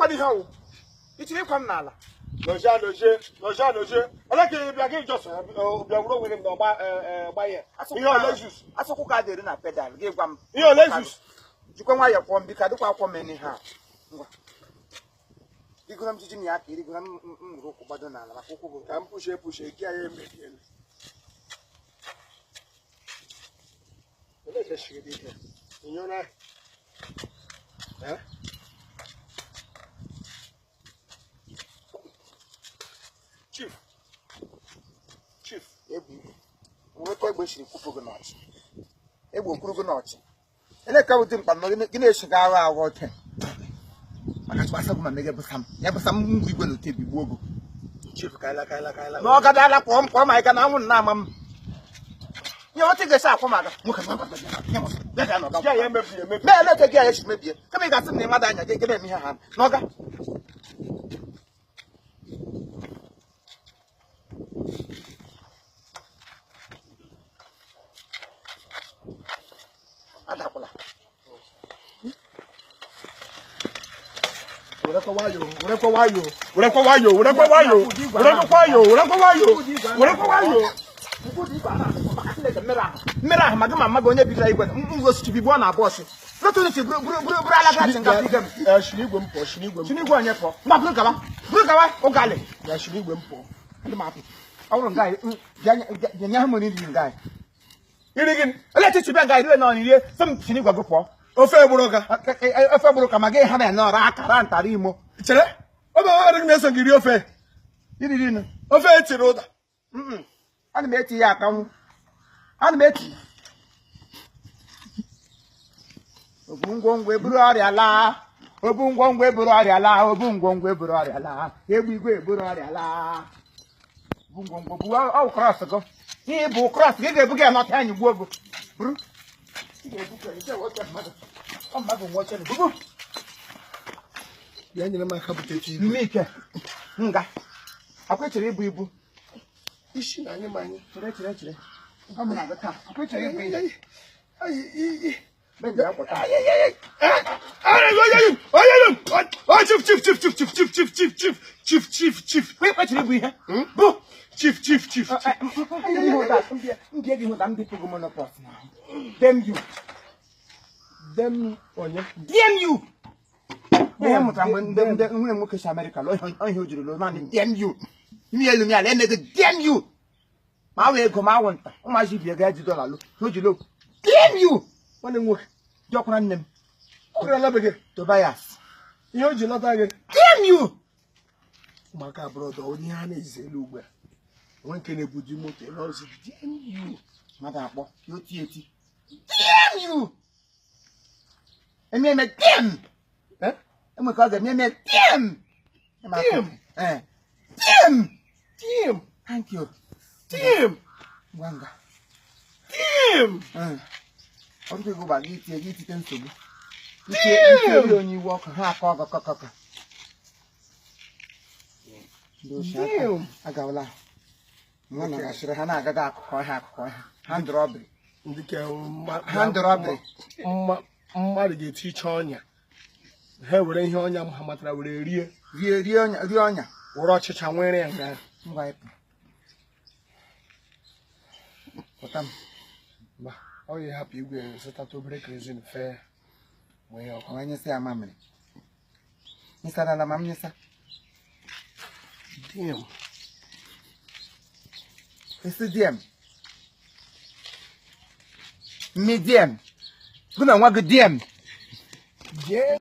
Elekwana ihe ọwụ ichiri ịkwa m n'ala. Nọjie, nọjie, nọjie, nọjie. Ole ka ị bịa gị jọsọ bịa wuru onwe gị na ọgba gba ihe. Ihe Lexus. Asụkwụ ka dịrị na pedal gị gwa m. Ihe Lexus. Jikwa nwayọọ kwọọ m, biko, adịkwa akwọ m eni ha. Ngwa. Rigoro m jiji m ya aka, irigoro m m were ụkwụ gbado n'ala maka ụkwụ bụ Ka m pushie pushie gị ya emebiela. Ole ka shiri dị ike? Nyona. Eh? Chief. Chief. Egbe igwe. Nwoke egbe siri kwupụ gị n'ọchị. Egbe okwuru gị n'ọchị. Ele ka bụ dimkpa nọ gị na-esiga aghọ aghọ ote. Maka chukwu asagụ ma mege bụsa m. Ya bụsa m ngwa igwe na otebi gbuo ogo. Chief, kaila, kaila, kaila. Na ọ gadala kwọọ m kwọọ ma ị ga na anwụ na ama m. Nye otu ga-esi akwọ m aga. Nwoke m gwa bịa bịa n'ọga. Gị ya emebi emebi. Mee ele gị ya esi mebie. Kama ị ga-asị m na ịmada anya gị na-eme ihe ha n'ọga. Adakwala. Werekwa nwayọọ, werekwa nwayọọ, werekwa nwayọọ, werekwa nwayọọ, werekwa nwayọọ, werekwa nwayọọ, werekwa nwayọọ. Mmiri ahụ ma gị ma mma gị onye bidoro igwe ngwa osisi bigbuo na bọọsụ. Lọtụ onye si buru buru buru buru ala gaasị nga igwe m. Eh, shiri igwe m pụọ, shiri igwe m. Chinigwe onye pụọ. Ngwa buru gawa. Buru gawa ụgalị. Ya shiri igwe m pụọ. Ndị m apụ. Ọ bụrụ nga anyị bịa nye ha m nri nga anyị. Iri gịnị? Ele echichi bịa nga rie na ọnịrie sị m chinigwe gị pụọ. Ofe egburu ụka. Ofe gburu ka ma gị ha na nọrọ akara ntara imo. Chere. Ọ bụ ọrụ gị na-eso gị rie ofe. Iriri nụ. Ofe etiri ụda. Ana m eti ya akanwụ. Ana m eti. Obu ngwongwo eburu ọrịa laa. Obu ngwongwo eburu ọrịa laa. Obu ngwongwo eburu ọrịa laa. Egbe igwe eburu ọrịa laa. Obu ngwongwo bụ ọ krọs gị. Ihe bụ krọs gị ga-ebu gị anọta anyị gbuo gị. Buru. Ị ga-ebu gị ije nwoke mmadụ. Ọ mmadụ nwe oche bubu. Bịa nyere m aka bute igwe. Mme ike. Nga. Akwa chere ibu ibu. Isi na anyị ma anyị. Chere chere chere. Ọ mụ na-agụ taa. Akwa chere ibu ibu. Ay, ay, ay. Mgbe ya kwọta. Chief, chief, chief, chief, chief, chief, chief, chief, chief, chief, chief, chief, Kwa chere ibu ihe. Bu. Chief, chief, chief. Mbie gị hụta ndị pụgo monopos na Damn you. Dem onye. Damn you. Ihe mụtara mgbe ndị ndị nwunye m nwoke si Amerịka lụọ ihe o jiri lụọ naanị damn you. Imi elu mi ala emego damn you. Ma awụ ego ma awụ nta ụmụazị bi ego eji dọla lụ o ji lụọ damn you. Nwanne m nwoke. Diọkwara nne m Ọ gara ala bekee. Tobias. Ihe o ji lọta gị. Damn you. Ụmụaka abroad ọ ihe ha na-ezi elu ugbu a. Onwe nke na-ebuji moto elu ọzọ. Damn you. Mmadụ akpọ ya oti eti. Damn you. Eme eme damn. Eh? Enwe ka ọ ga-eme eme damn. Damn. Eh. Damn. Damn. Thank you. Damn. Ngwa nga. Damn. Ọ dịghị gị gị itie gị itite nsogbu. Itie itie onye iwe ọkụ ha akọ ọgọ kọkọkọ. Ndị oshi aka Damn. agawala. Nwa na asịrị ha na-agaghị akụkọ ọhịa akụkọ ọhịa. Hand robbery. Ndị ka Hand robbery. Mmadụ ga-eticha ọnya. Ha were ihe ọnya ha matara were rie. Rie rie ọnya rie ọnya. Were ọchịcha nwere ya nga. Ngwa ịpụ. Pụta m. Mba, ọ ya hapụ igwe zụtata obere kerozin fee nwee ya ọkụ. Ọ nyesa ya mamịrị. Nyesarala ma m nyesa. Damn. Esi DM. Mme DM. Gụ na nwa gị DM. Damn.